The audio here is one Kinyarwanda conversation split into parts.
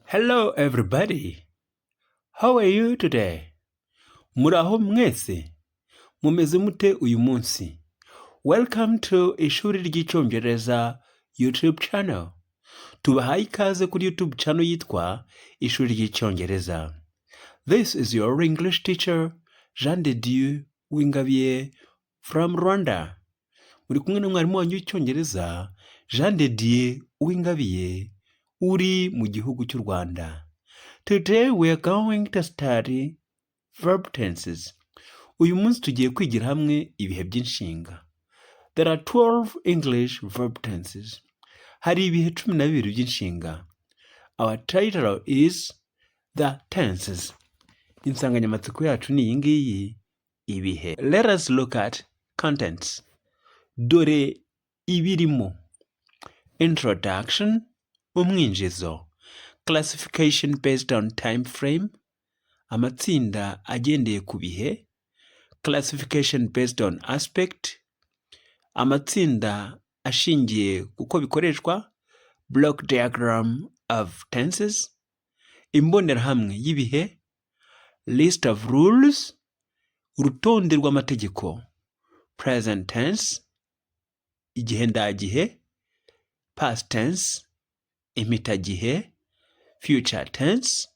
Hello everybody. How are you today? Muraho mwese? Mumeze mute uyu munsi? Welcome to Ishuri ry'Icyongereza YouTube channel. Tubahaye ikaze kuri YouTube channel yitwa Ishuri ry'Icyongereza. This is your English teacher Jean de Dieu Uwingabiye from Rwanda. Muri kumwe na mwarimu wanyu w'Icyongereza Jean de Dieu Uwingabiye uri mu gihugu cy'u Rwanda. Today we are going to study verb tenses. Uyu munsi tugiye kwigira hamwe ibihe by'inshinga. There are 12 English verb tenses. Hari ibihe 12 by'inshinga. Our title is The Tenses. Insanganyamatsiko yacu ni iyi ngiyi, ibihe. Let us look at contents. Dore ibirimo. Introduction, umwinjizo. Classification based on time frame, amatsinda agendeye ku bihe. Classification based on aspect, amatsinda ashingiye kuko bikoreshwa. Block diagram of tenses, imbonerahamwe y'ibihe. List of rules, urutonde rw'amategeko. Present tense, igihe ndagihe. Past tense, impitagihe. Future tense,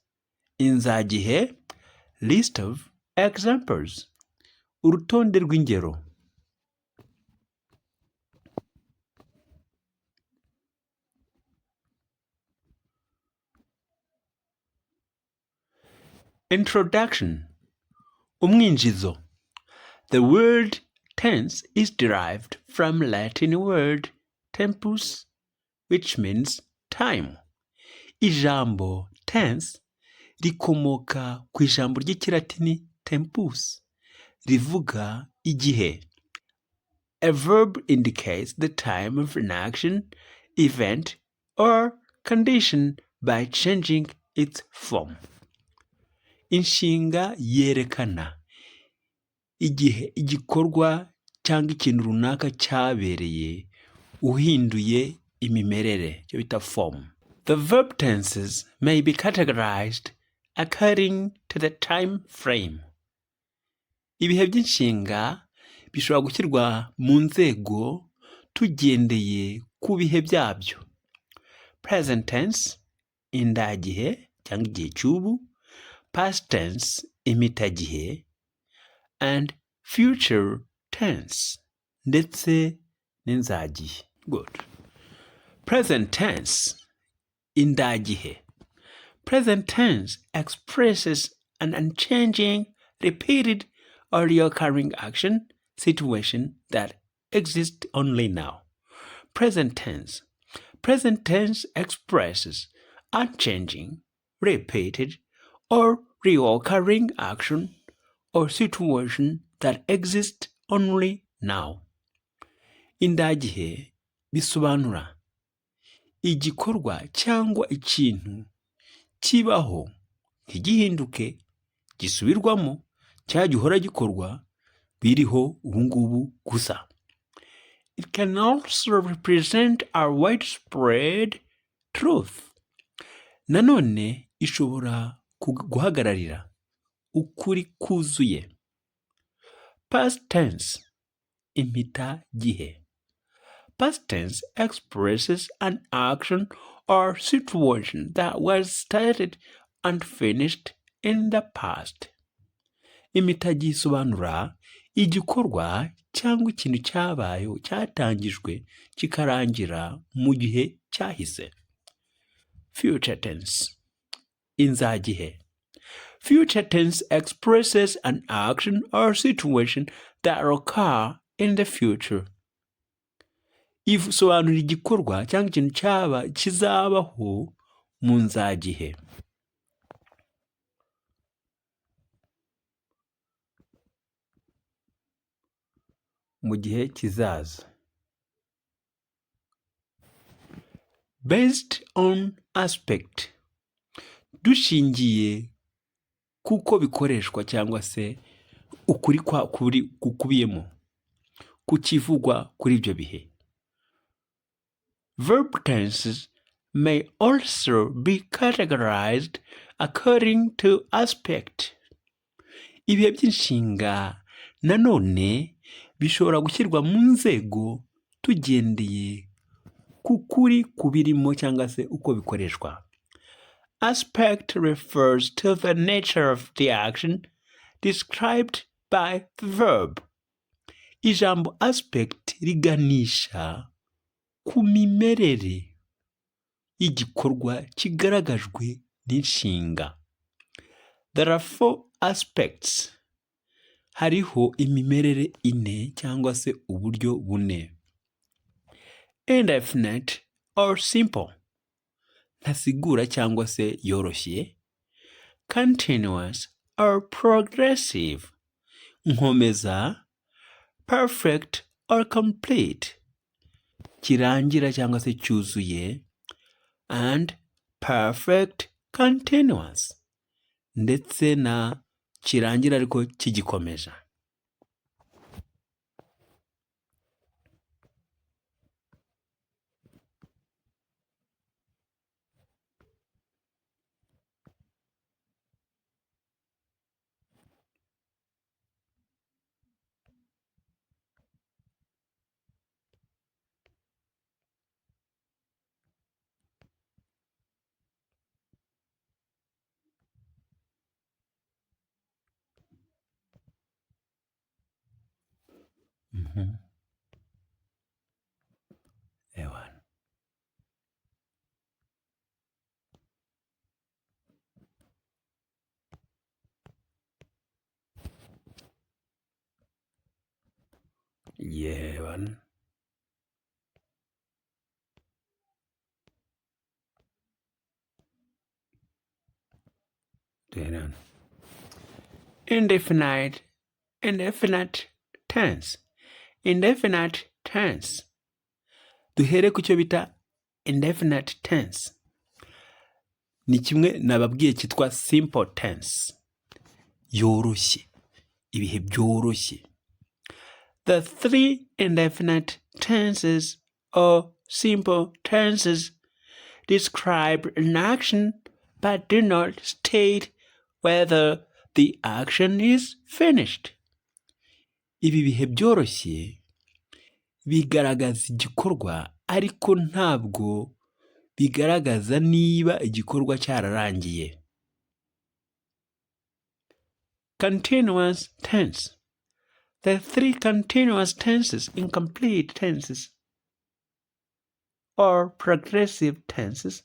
inzagihe. List of examples, urutonde rw'ingero. Introduction, umwinjizo. The word tense is derived from Latin word tempus, which means time. Ijambo tense rikomoka ku ijambo ry'Ikilatini tempus rivuga igihe. A verb indicates the time of an action, event, or condition by changing its form. Inshinga yerekana igihe igikorwa cyangwa ikintu runaka cyabereye uhinduye imimerere, icyo bita form. The verb tenses may be categorized according to the time frame. Ibihe by'inshinga bishobora gushyirwa mu nzego tugendeye ku bihe byabyo. Present tense, indagihe cyangwa igihe cy'ubu, past tense, impitagihe, and future tense, ndetse n'inzagihe. Good. Present tense, indagihe. Present tense expresses an unchanging, repeated, or recurring action, situation that exists only now. Present tense. Present tense expresses unchanging, repeated, or reoccurring action or situation that exists only now. Indagihe bisobanura igikorwa cyangwa ikintu kibaho ntigihinduke, gisubirwamo cyangwa gihora gikorwa, biriho ubungubu gusa. It can also represent a widespread truth. Nanone ishobora guhagararira ukuri kuzuye. Past tense, impitagihe. Past tense expresses an action or situation that was started and finished in the past. Impitagihe isobanura igikorwa cyangwa ikintu cyabayeho, cyatangijwe kikarangira mu gihe cyahise. Future tense, inzagihe. Future tense expresses an action or situation that occur in the future. Isobanura igikorwa cyangwa ikintu cyaba kizabaho mu nzagihe. Mu gihe kizaza. Based on aspect, dushingiye kuko bikoreshwa cyangwa se ukuri kwa kuri gukubiyemo ku kivugwa kuri ibyo bihe. Verb tenses may also be categorized according to aspect. Ibihe by'inshinga nanone bishobora gushyirwa mu nzego tugendeye ku kuri kubirimo cyangwa se uko bikoreshwa. Aspect refers to the nature of the action described by the verb. Ijambo aspect riganisha ku mimerere y'igikorwa kigaragajwe n'inshinga. There are four aspects. Hariho imimerere ine cyangwa se uburyo bune. Indefinite or simple. Ntasigura cyangwa se yoroshye. Continuous or progressive. Nkomeza. Perfect or complete. Kirangira cyangwa se cyuzuye. And perfect continuous. Ndetse na kirangira ariko kigikomeza. Ewana. Yewana. Duhere. Indefinite, indefinite tense. Indefinite tense. Duhere ku cyo bita indefinite tense. Ni kimwe nababwiye cyitwa simple tense. Yoroshye. Ibihe byoroshye. The three indefinite tenses or simple tenses describe an action but do not state whether the action is finished. Ibi bihe byoroshye bigaragaza igikorwa ariko ntabwo bigaragaza niba igikorwa cyararangiye. Continuous tense. The three continuous tenses, incomplete tenses, or progressive tenses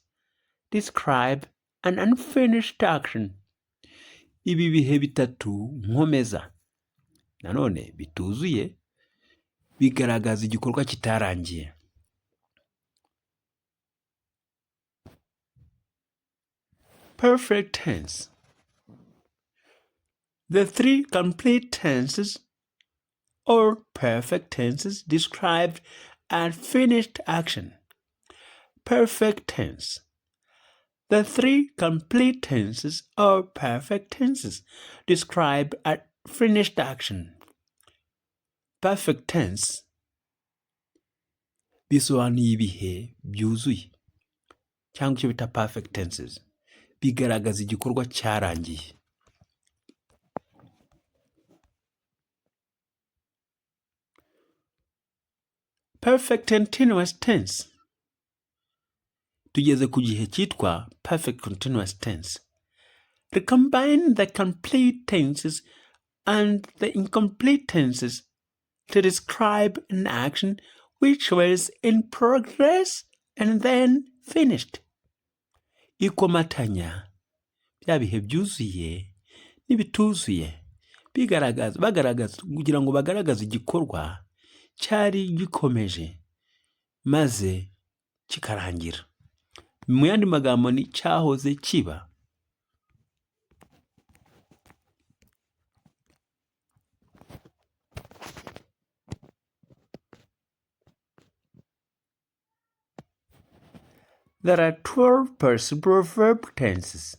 describe an unfinished action. Ibi bihe bitatu nkomeza nanone bituzuye bigaragaza igikorwa kitarangiye. Perfect tense. The three complete tenses or perfect tenses describe a finished action. Perfect tense. The three complete tenses or perfect tenses describe a finished action. Perfect tense bisobanuye ibihe byuzuye cyangwa icyo bita perfect tenses bigaragaza igikorwa cyarangiye. Perfect continuous tense. Tugeze ku gihe cyitwa perfect continuous tense. Recombine the complete tenses and the incomplete tenses to describe an action which was in progress and then finished. Ikomatanya bya bihe byuzuye n'ibituzuye bigaragaza bagaragaza kugira ngo bagaragaze igikorwa cyari gikomeje maze kikarangira. Mu yandi magambo ni cyahoze kiba. There are 12 possible verb tenses.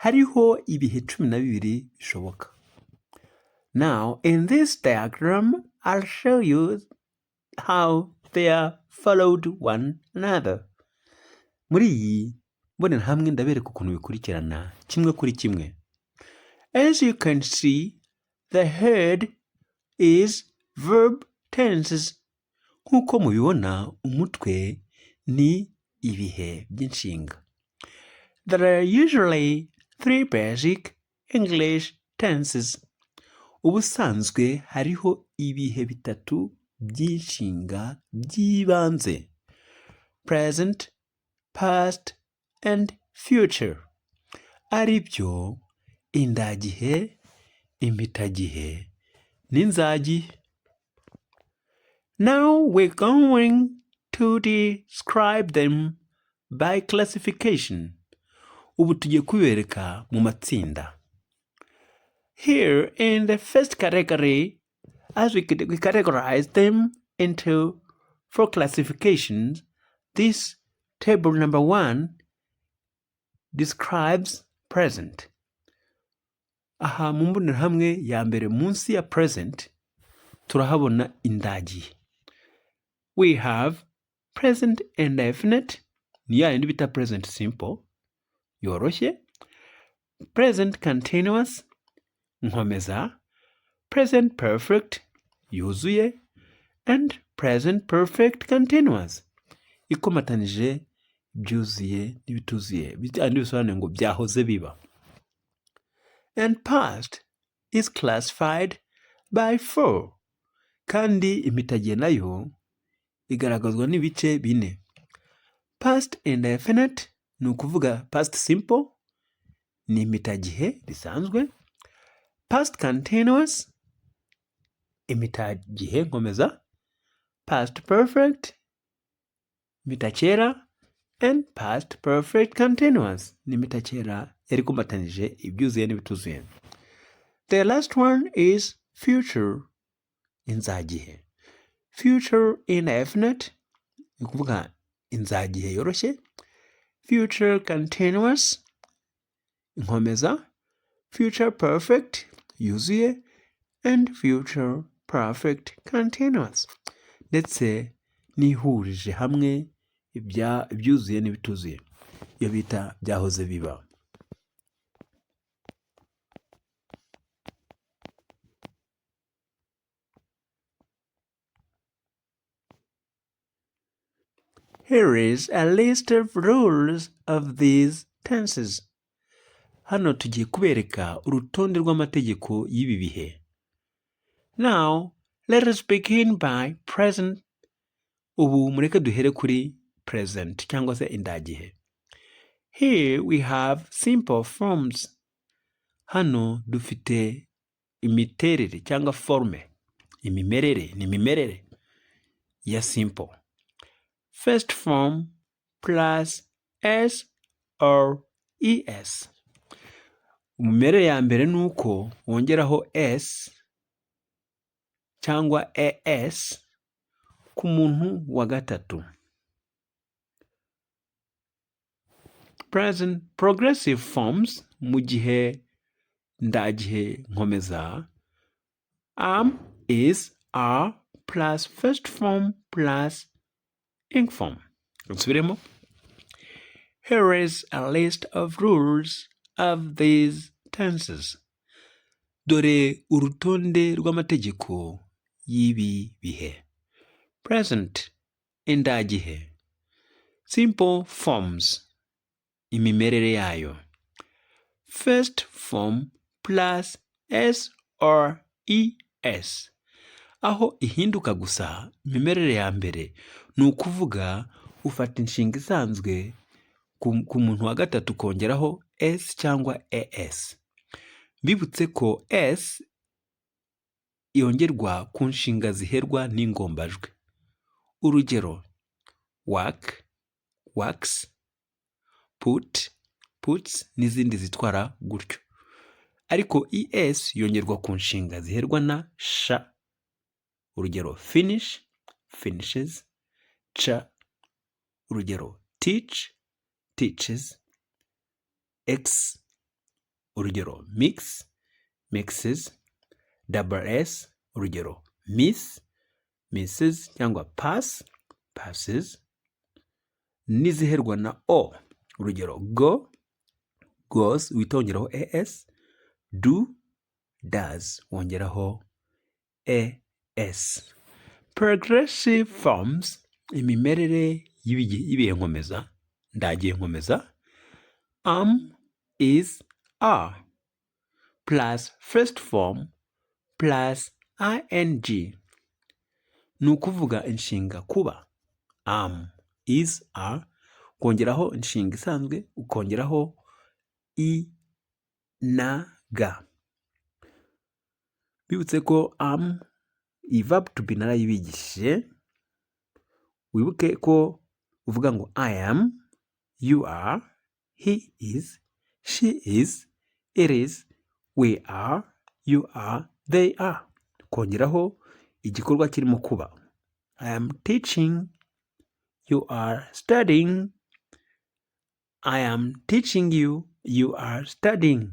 Hariho ibihe 12 bishoboka. Now, in this diagram, I'll show you how they are followed one another. Muri iyi mbonerahamwe ndabereka ukuntu bikurikirana kimwe kuri kimwe. As you can see, the head is verb tenses. Nk'uko mubibona, umutwe ni ibihe by'inshinga. There are usually three basic English tenses. Ubusanzwe hariho ibihe bitatu by'inshinga by'ibanze: present, past and future, ari byo indagihe, impitagihe n'inzagihe. Now we're going to describe them by classification. Ubu tugiye kubereka mu matsinda. Here in the first category, as we categorize them into four classifications, this table number 1 describes present. Aha mu mbonerahamwe ya mbere munsi ya present turahabona indagihe. We have present indefinite, ni ya yindi bita present simple yoroshye, present continuous nkomeza, present perfect yuzuye, and present perfect continuous ikomatanije ibyuzuye n'ibituzuye, andi bisobanuye ngo byahoze biba. And past is classified by four. Kandi impitagihe nayo igaragazwa n'ibice bine. Past indefinite ni ukuvuga past simple, ni impitagihe risanzwe. Past continuous, impitagihe nkomeza. Past perfect, impitakera, and past perfect continuous ni impitakera yari ikomatanije ibyuzuye n'ibituzuye. The last one is future, inzagihe. Future indefinite ni ukuvuga inzagihe yoroshye. Future continuous inkomeza, future perfect yuzuye, and future perfect continuous, ndetse n'ihurije hamwe ibyuzuye n'ibituzuye, iyo bita byahoze biba. Here is a list of rules of these tenses. Hano tugiye kubereka urutonde rw'amategeko y'ibi bihe. Now, let us begin by present. Ubu mureke duhere kuri present cyangwa se indagihe. Here we have simple forms. Hano dufite imiterere cyangwa forme, imimerere ni imimerere ya simple. First form plus s or es. Imimerere ya mbere ni uko wongeraho s cyangwa es ku muntu wa gatatu. Present progressive forms, mu gihe ndagihe nkomeza, am, is, are plus first form plus ing form. Nsubiremo. Here is a list of rules of these tenses. Dore urutonde rw'amategeko y'ibi bihe. Present, indagihe. Simple forms, imimerere yayo. First form plus s or es. Aho ihinduka gusa, imimerere ya mbere ni ukuvuga ufata inshinga isanzwe ku muntu wa gatatu ukongeraho s cyangwa es. Mbibutse ko s yongerwa ku nshinga ziherwa n'ingombajwi. Urugero: work, works, put, puts n'izindi zitwara gutyo. Ariko es yongerwa ku nshinga ziherwa na sh. Urugero: finish, finishes, ch. Urugero: teach, teaches, x. Urugero: mix, mixes, double s. Urugero: miss, misses cyangwa pass, passes, n'iziherwa na o. Urugero, go, goes, uhita wongeraho es, do, does, wongeraho es. Progressive forms, imimerere y'ibihe nkomeza, ndagiye nkomeza: am, is, are plus first form plus ing. Ni ukuvuga inshinga kuba, am, is, are, ukongeraho inshinga isanzwe, ukongeraho i na g. Bibutse ko am, iyi verb to be narayibigishije. Wibuke ko uvuga ngo I am, you are, he is, she is, it is, we are, you are, they are, kongeraho igikorwa kirimo kuba. I am teaching, you are studying, I am teaching you, you are studying.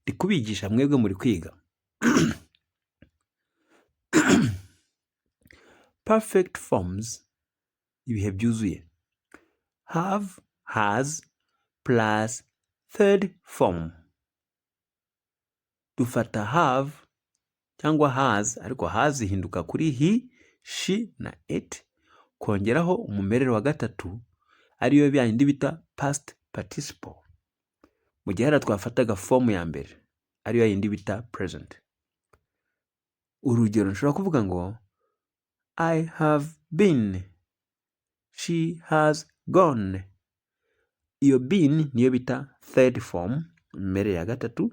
Ndi kubigisha, mwebwe muri kwiga. Perfect forms, ibihe byuzuye: have, has plus third form. Dufata have cyangwa has, ariko has ihinduka kuri he, she na it, kongeraho umumerere wa gatatu, ariyo bya bita past participle, mu gihe hariya twafataga form ya mbere, ariyo yindi bita present. Urugero, nshobora kuvuga ngo I have been, she has gone. Iyo been niyo bita third form, imimerere ya gatatu,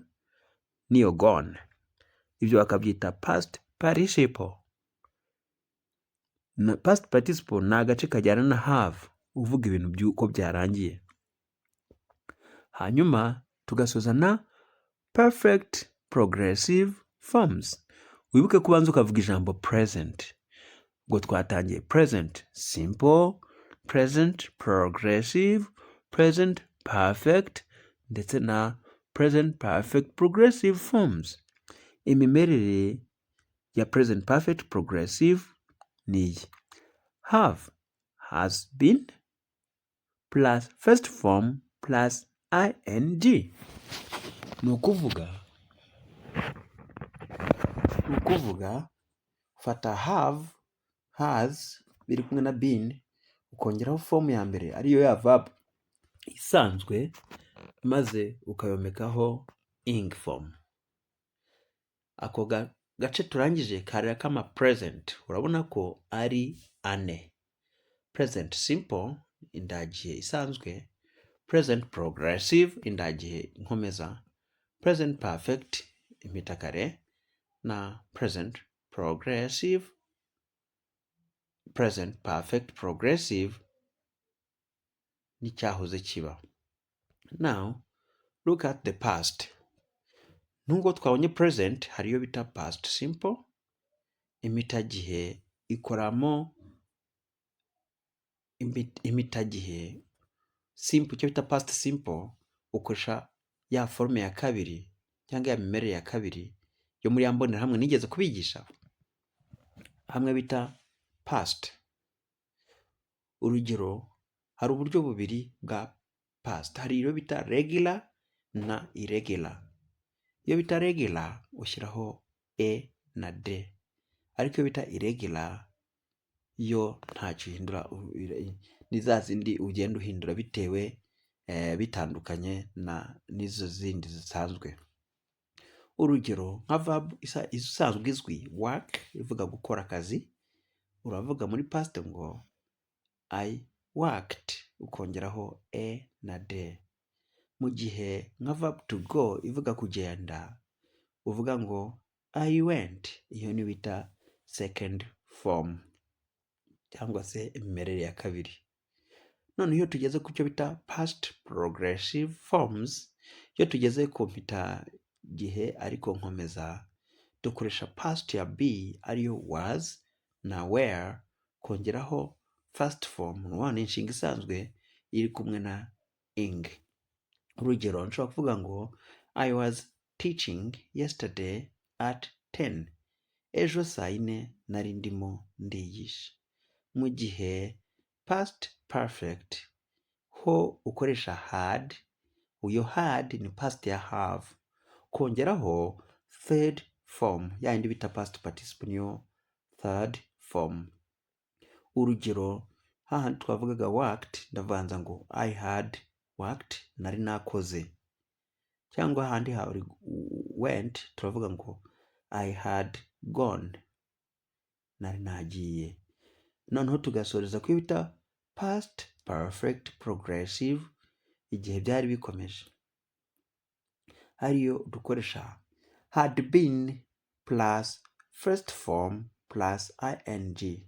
niyo gone. Ibyo bakabyita past participle. Na past participle ni agace kajyana na have, uvuga ibintu by'uko byarangiye. Hanyuma tugasoza na perfect progressive forms. Wibuke kubanza ukavuga ijambo present. Ubwo twatangiye present simple, present progressive, present perfect ndetse na present perfect progressive forms. Imimerere ya present perfect progressive ni iyi: have, has been plus first form plus ing. Ni ukuvuga fata have, has biri kumwe na been, ukongeraho form ya mbere, ariyo ya verb isanzwe, maze ukayomekaho ing form. Ako gace turangije kari ak'ama present. Urabona ko ari ane: present simple, indagihe isanzwe, present progressive, indagihe nkomeza, present perfect, impitakare, na present progressive, present perfect progressive n'icyahoze kiba. Now look at the past. Nubwo twabonye present, hari iyo bita past simple. Impitagihe ikoramo impitagihe simple, icyo bita past simple, ukoresha ya forme ya kabiri cyangwa ya mimerere ya kabiri yo muri ya mbonerahamwe nigeze kubigisha, hamwe bita past. Urugero, hari uburyo bubiri bwa past: hari iyo bita regular na irregular. Iyo bita regular ushyiraho e na d, ariko iyo bita irregular yo ntacyo uhindura, ni za zindi ugenda uhindura bitewe bitandukanye na n'izo zindi zisanzwe. Urugero, nka verb isanzwe izwi, work, ivuga gukora akazi, uravuga muri past ngo I worked, ukongeraho e na d. Mu gihe nka verb to go, ivuga kugenda, uvuga ngo I went. Iyo ni bita second form cyangwa se imimerere ya kabiri. Noneho iyo tugeze ku cyo bita past progressive forms, iyo tugeze ku mpitagihe ariko nkomeza, dukoresha past ya be, ariyo was na were, kongeraho first form, ni inshinga isanzwe iri kumwe na ing. Urugero, nshobora kuvuga ngo I was teaching yesterday at 10. Ejo saa yine nari ndimo ndigisha. Mu gihe past perfect Ho ukoresha had, iyo had ni past ya have, kongeraho third form ya yindi bita past participle niyo third form. Urugero hahandi twavugaga worked, ndavanza ngo I had worked, nari nakoze, cyangwa ahandi hari went turavuga ngo I had gone, nari nagiye. Noneho tugasoreza ku bita past perfect progressive, igihe byari bikomeje, ariyo dukoresha had been plus first form plus ing.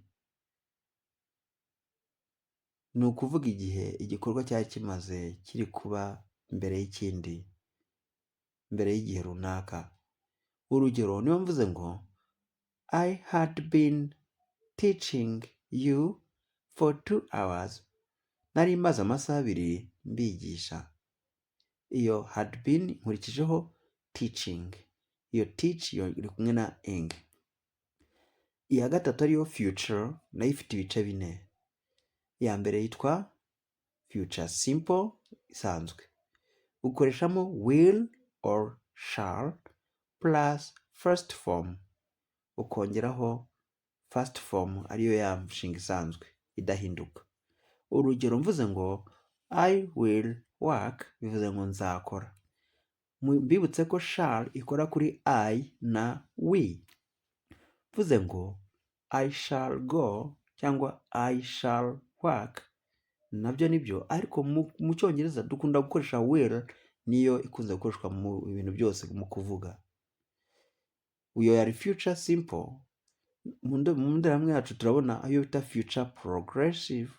Ni ukuvuga igihe igikorwa cyari kimaze kiri kuba mbere y'ikindi, mbere y'igihe runaka. Urugero niba mvuze ngo I had been teaching you for 2 hours, nari maze amasaha 2 mbigisha. Iyo had been nkurikijeho teaching, iyo teach yo iri kumwe na ing. Iya gatatu ariyo future nayo ifite ibice bine. Iya mbere yitwa future simple isanzwe, ukoreshamo will or shall plus first form, ukongeraho first form ariyo ya nshinga isanzwe idahinduka. Urugero mvuze ngo I will work, bivuze ngo nzakora. Mbibutse ko shall ikora kuri I na we. Mvuze ngo I shall go cyangwa I shall work nabyo nibyo, ariko mu Cyongereza dukunda gukoresha will, niyo ikunze gukoreshwa mu bintu byose mu kuvuga. Iyo yari future simple. Mu ndorerwamo yacu turabona ayo bita future progressive,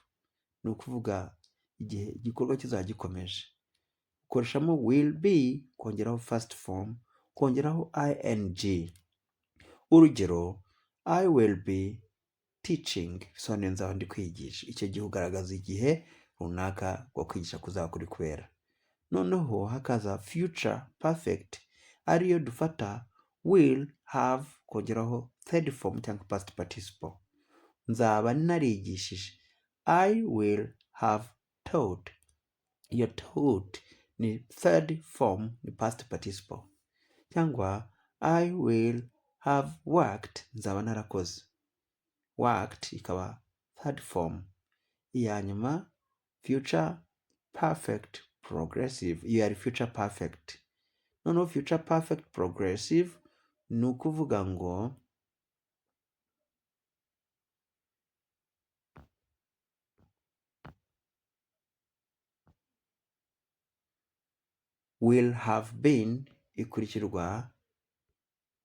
ni ukuvuga igihe igikorwa kizaba gikomeje. Ukoreshamo will be, kongeraho first form, kongeraho ing. Urugero I will be teaching, bisobanuye nzaba ndi kwigisha. Icyo gihe ugaragaza igihe runaka rwo kwigisha kuzaba kuri kubera. Noneho hakaza future perfect, ariyo dufata will have kongeraho third form cyangwa past participle. Nzaba narigishije, I will have taught. Iyo taught ni third form, ni past participle. Cyangwa I will have worked, nzaba narakoze. Worked ikaba third form. Iya nyuma future perfect progressive, iyo yari future perfect. Noneho future perfect progressive ni ukuvuga ngo will have been ikurikirwa,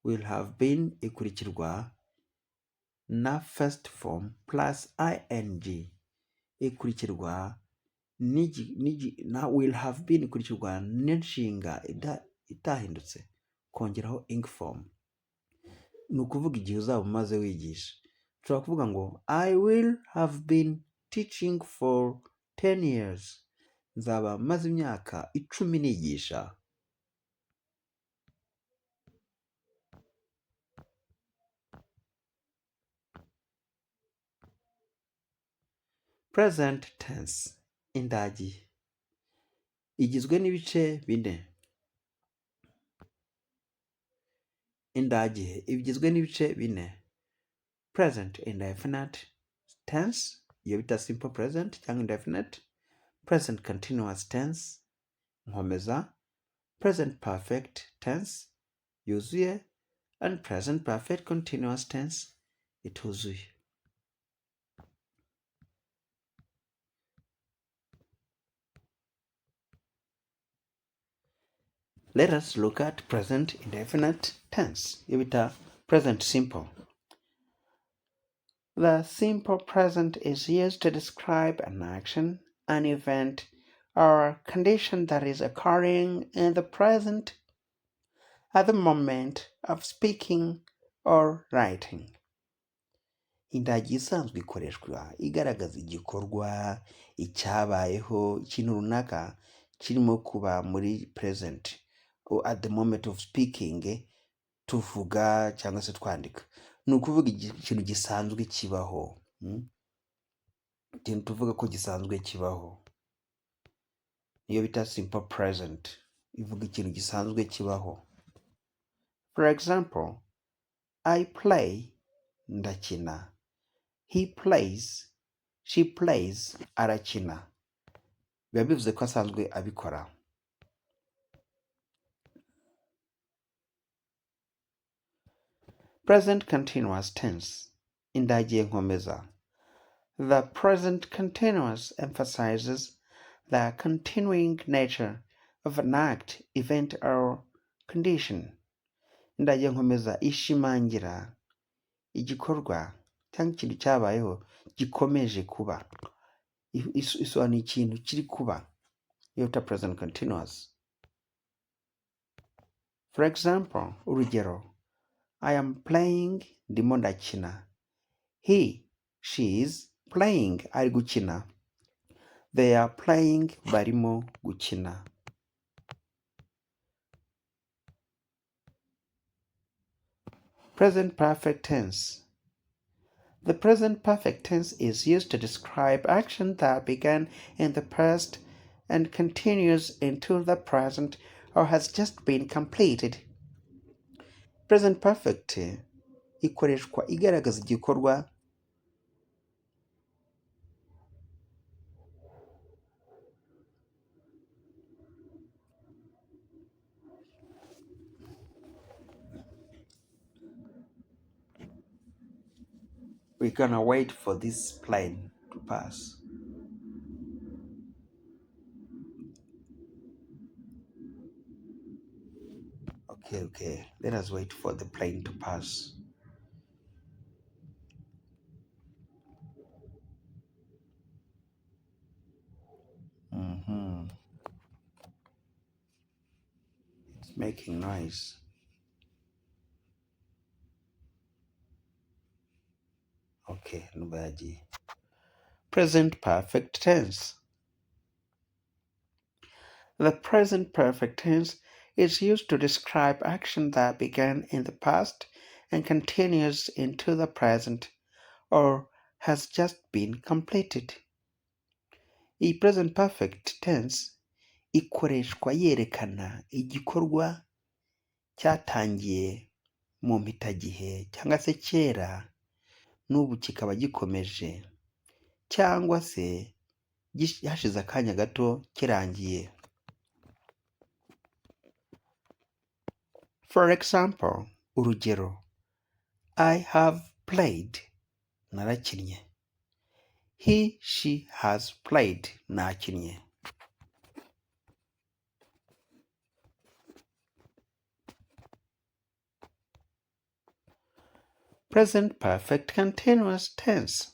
will have been ikurikirwa na first form plus ing, ikurikirwa na will have been ikurikirwa n'inshinga itahindutse, kongeraho ing form. Ni ukuvuga igihe uzaba umaze wigisha. Ushobora kuvuga ngo I will have been teaching for 10 years, nzaba maze imyaka 10 nigisha. Present tense, indagihe, igizwe n'ibice bine. Indagihe igizwe n'ibice bine: present indefinite tense, iyo bita simple present cyangwa indefinite, present continuous tense nkomeza, present perfect tense yuzuye, and present perfect continuous tense ituzuye. Let us look at present indefinite tense, iyo bita present simple. The simple present is used to describe an action, an event, or condition that is occurring in the present at the moment of speaking or writing. Indagihe isanzwe ikoreshwa igaragaza igikorwa, icyabayeho, ikintu runaka kirimo kuba muri present or at the moment of speaking, tuvuga cyangwa se twandika. Ni ukuvuga ikintu gisanzwe kibaho, ikintu tuvuga ko gisanzwe kibaho. Niyo bita simple present. Ivuga ikintu gisanzwe kibaho. For example, I play, ndakina. He plays, she plays, arakina. Biba bivuze ko asanzwe abikora. Present continuous tense. Indagiye nkomeza. The present continuous emphasizes the continuing nature of an act, event, or condition. Indagiye nkomeza ishimangira igikorwa cyangwa ikintu cyabayeho gikomeje kuba. Isobanura ikintu kiri kuba. Iyo bita present continuous. For example, urugero, I am playing, ndimo ndakina. He, she is playing, ari gukina. They are playing, barimo gukina. Present perfect tense. The present perfect tense is used to describe action that began in the past and continues into the present or has just been completed. Present perfect ikoreshwa igaragaza igikorwa We're gonna wait for this plane to pass. Okay. Let us wait for the plane to pass. It's making noise. Okay, numva yagiye. Present perfect tense. The present perfect tense is used to describe action that began in the past and continues into the present or has just been completed. Iyi present perfect tense ikoreshwa yerekana igikorwa cyatangiye mu mpitagihe cyangwa se kera n'ubu kikaba gikomeje cyangwa se hashize akanya gato kirangiye. For example, urugero, I have played, narakinnye. He, she has played, nakinnye. Present perfect continuous tense.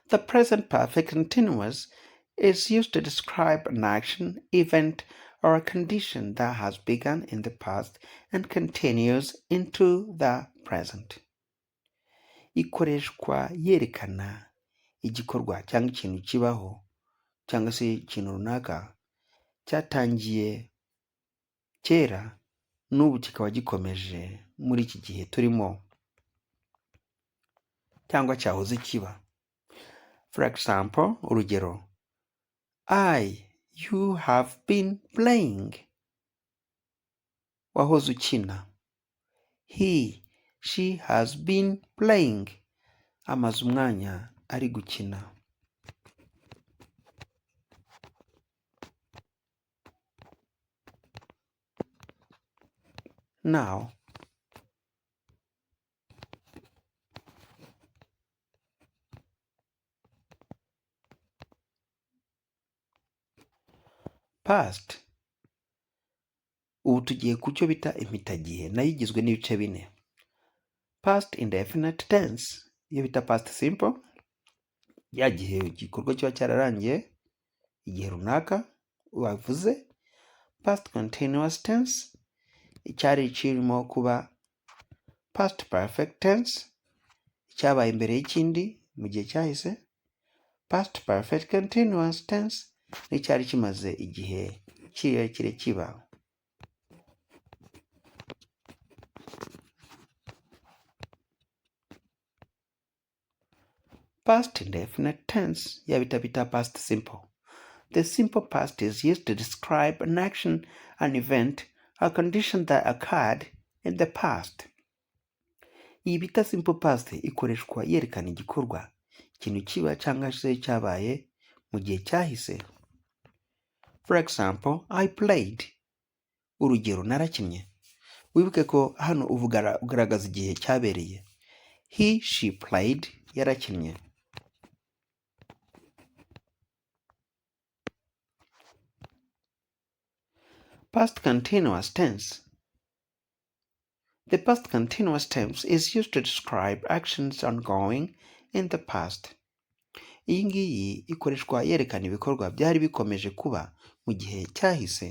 The present perfect continuous is used to describe an action, event, or a condition that has begun in the past and continues into the present. Ikoreshwa yerekana igikorwa cyangwa ikintu kibaho cyangwa se ikintu runaka cyatangiye kera n'ubu kikaba gikomeje muri iki gihe turimo cyangwa cyahoze kiba. For example, urugero, I, you have been playing. Wahoze ukina. He, she has been playing. Amaze umwanya ari gukina. Now, past. Ubu tugiye ku cyo bita impitagihe, nayo igizwe n'ibice bine. Past indefinite tense, iyo bita past simple, ya gihe igikorwa kiba cyararangiye igihe runaka wavuze. Past continuous tense, icyari kirimo kuba. Past perfect tense, icyabaye imbere y'ikindi mu gihe cyahise. Past perfect continuous tense, n'icyari kimaze igihe kirekire kiba. Past indefinite tense, ya bita past simple. The simple past is used to describe an action, an event, a condition that occurred in the past. Iyi bita simple past ikoreshwa yerekana igikorwa, ikintu kiba cyangwa se cyabaye mu gihe cyahise. For example, I played. Urugero narakinnye. Wibuke ko hano ugaragaza igihe cyabereye. He, she played, yarakinnye. Past continuous tense. The past continuous tense is used to describe actions ongoing in the past. Iyi ngiyi ikoreshwa yerekana ibikorwa byari bikomeje kuba mu gihe cyahise.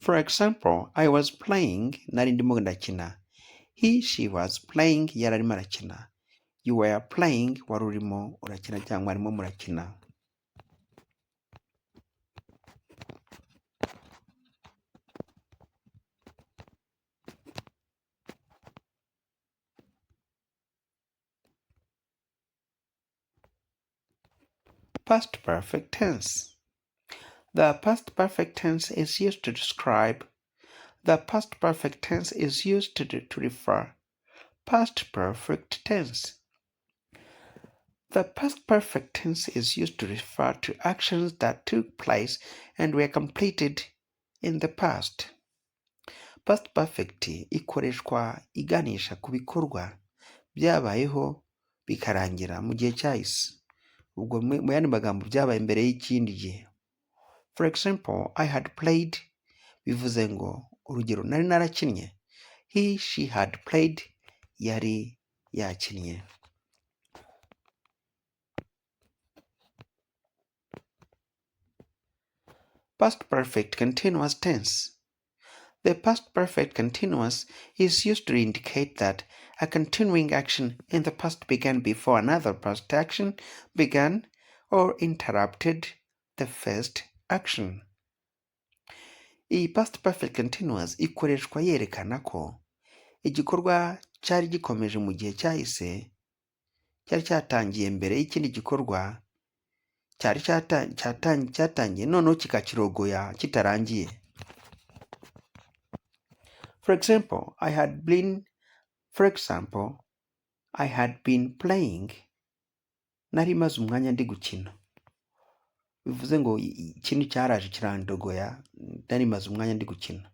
For example, I was playing, nari ndimo ndakina. He, she was playing, yari arimo arakina. You were playing, wari urimo urakina cyangwa arimo murakina. Past perfect tense. The past perfect tense is used to describe. The past perfect tense is used to refer. Past perfect tense. The past perfect tense is used to refer to actions that took place and were completed in the past. Past perfect ikoreshwa iganisha ku bikorwa byabayeho bikarangira mu gihe cyahise. Ubwo mu yandi magambo byabaye mbere y'ikindi gihe. For example, I had played bivuze ngo urugero nari narakinnye. He, she had played yari yakinnye. Past perfect continuous tense. The past perfect continuous is used to indicate that a continuing action in the past began before another past action began or interrupted the first action. Iyi past perfect continuous ikoreshwa yerekana ko igikorwa cyari gikomeje mu gihe cyahise cyari cyatangiye mbere y'ikindi gikorwa cyari cyatangiye noneho kikakirogoya kitarangiye. For example, I had been playing. Nari maze umwanya ndi gukina. Bivuze ngo ikintu cyaraje kirandogoya, nari maze umwanya ndi gukina.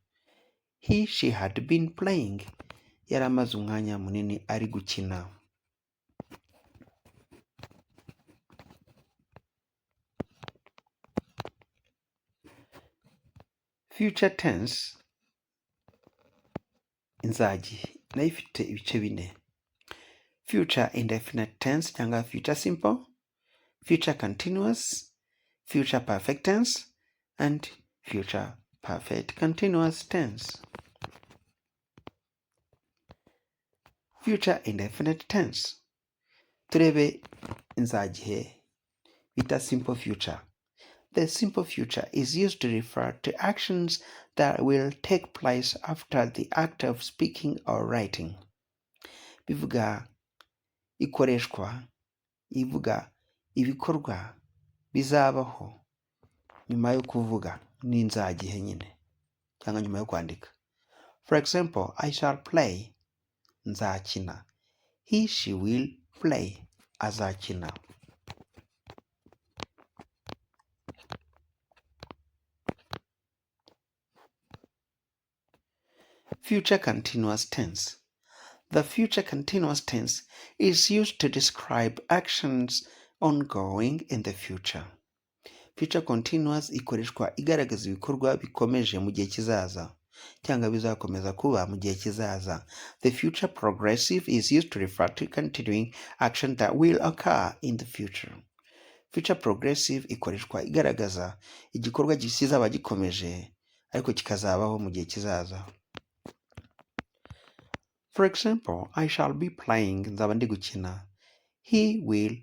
He, she had been playing. Yari amaze umwanya munini ari gukina. Future tense inzagihe nayo ifite ibice bine. Future indefinite tense cyangwa future simple, future continuous, future perfect tense, and future perfect continuous tense. Future indefinite tense. Turebe inzagihe bita simple future. The simple future is used to refer to actions that will take place after the act of speaking or writing. Bivuga ikoreshwa ivuga ibikorwa bizabaho nyuma yo kuvuga n'inzagihe nyine cyangwa nyuma yo kwandika. For example, I shall play, nzakina. He, she will play, azakina. Future continuous tense. The future continuous tense is used to describe actions ongoing in the future. Future continuous ikoreshwa igaragaza ibikorwa bikomeje mu gihe kizaza cyangwa bizakomeza kuba mu gihe kizaza. The future progressive is used to refer to continuing action that will occur in the future. Future progressive ikoreshwa igaragaza igikorwa kizaba gikomeje ariko kikazabaho mu gihe kizaza. For example, I shall be playing, nzaba ndi gukina. He will,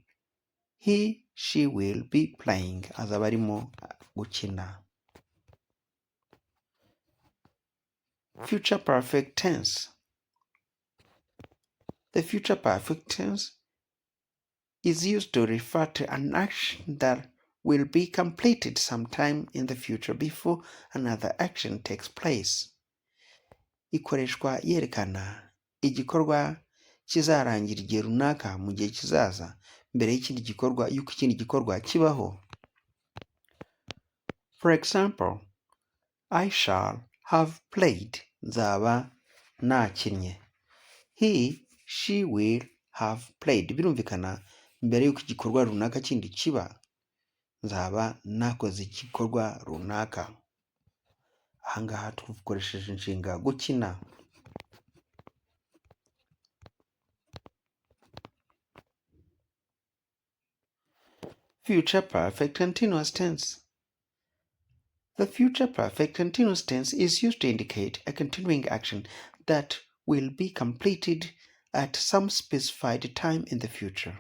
he, she will be playing, azaba arimo gukina. Future perfect tense. The future perfect tense is used to refer to an action that will be completed sometime in the future before another action takes place. Ikoreshwa yerekana igikorwa kizarangira igihe runaka mu gihe kizaza mbere y'ikindi gikorwa y'uko ikindi gikorwa kibaho. For example, I shall have played. Nzaba nakinnye. He, she will have played. Birumvikana mbere y'uko igikorwa runaka kindi kiba, nzaba nakoze igikorwa runaka. Aha ngaha dukoresheje inshinga gukina. Future perfect continuous tense. The future perfect continuous tense is used to indicate a continuing action that will be completed at some specified time in the future.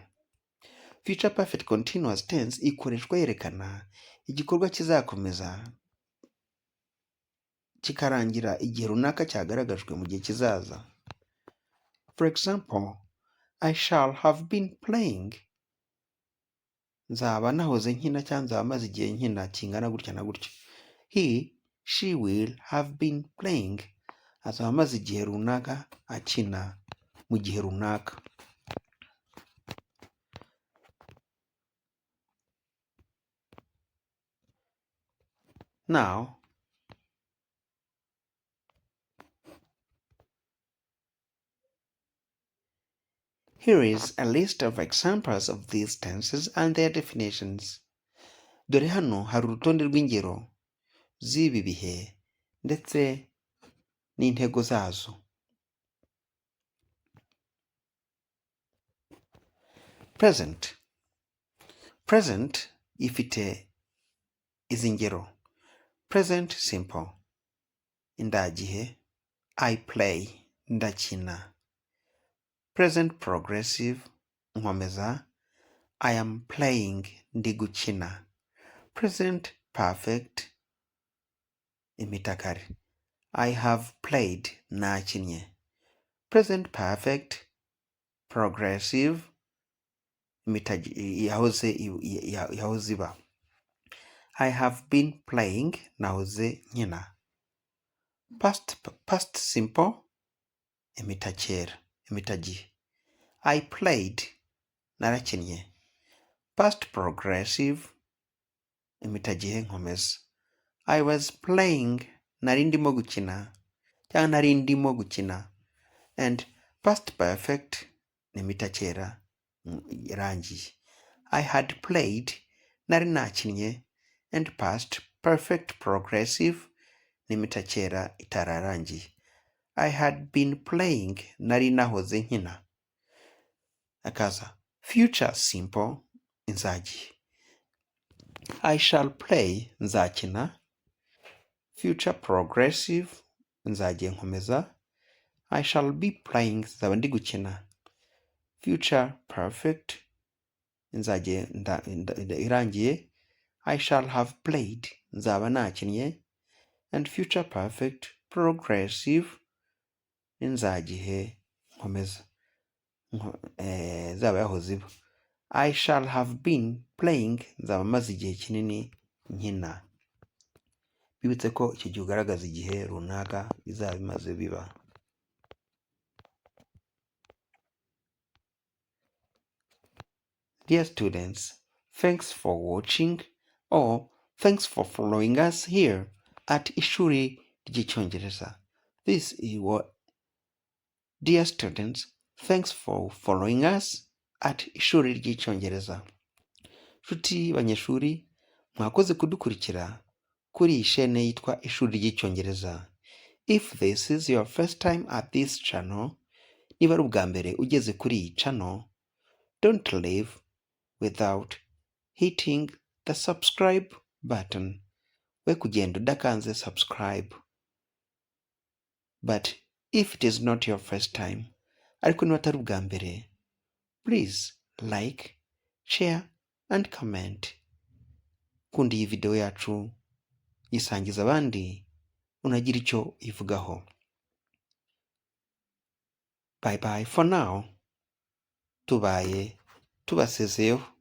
Future perfect continuous tense ikoreshwa yerekana igikorwa kizakomeza kikarangira igihe runaka cyagaragajwe mu gihe kizaza. For example, I shall have been playing. Nzaba nahoze nkina cyangwa nzaba maze igihe nkina kingana gutya na gutya. He, she will have been playing. Azaba amaze igihe runaka akina mu gihe runaka. Now, here is a list of examples of these tenses and their definitions. Dore hano hari urutonde rw'ingero z'ibi bihe ndetse n'intego zazo. Present. Present ifite izi ngero. Present simple. Indagihe. I play. Ndakina. Present progressive. Nkomeza. I am playing. Ndi gukina. Present perfect. Impitakare. I have played. Nakinnye. Present perfect. Progressive. Yahoze iba. I have been playing. Nahoze nkina. Past simple. Impitakera. Impitagihe. I played. Narakinnye. Past progressive. Impitagihe nkomeza. I was playing. Nari ndimo gukina cyangwa nari ndimo gukina. And past perfect ni impitakera irangiye. I had played. Nari nakinnye. And past perfect progressive ni impitakera itararangiye. I had been playing. Nari nahoze nkina. Hakaza future simple inzagihe. I shall play. Nzakina. Future progressive nzagiye nkomeza. I shall be playing. Nzaba ndi gukina. Future perfect nzagiye irangiye. I shall have played. Nzaba nakinnye. And future perfect progressive inzagihe nkomeza nzaba yahoze iba. I shall have been playing. Nzaba maze igihe kinini nkina. Bibutse ko icyo gihe ugaragaza igihe runaka bizaba bimaze biba. Dear students, thanks for watching or thanks for following us here at Ishuri ry'Icyongereza. This is what. Dear students, thanks for following us at Ishuri ry'Icyongereza. Nshuti banyeshuri, mwakoze kudukurikira kuri iyi shene yitwa Ishuri ry'Icyongereza. If this is your first time at this channel, niba ari ubwa mbere ugeze kuri iyi channel, don't leave without hitting the subscribe button. We kugenda udakanze subscribe. But if it is not your first time, ariko niba atari ubwa mbere, please like, share and comment. Kunda iyi video yacu, yisangiza abandi, unagira icyo ivugaho. Bye bye for now. Tubaye tubasezeyeho.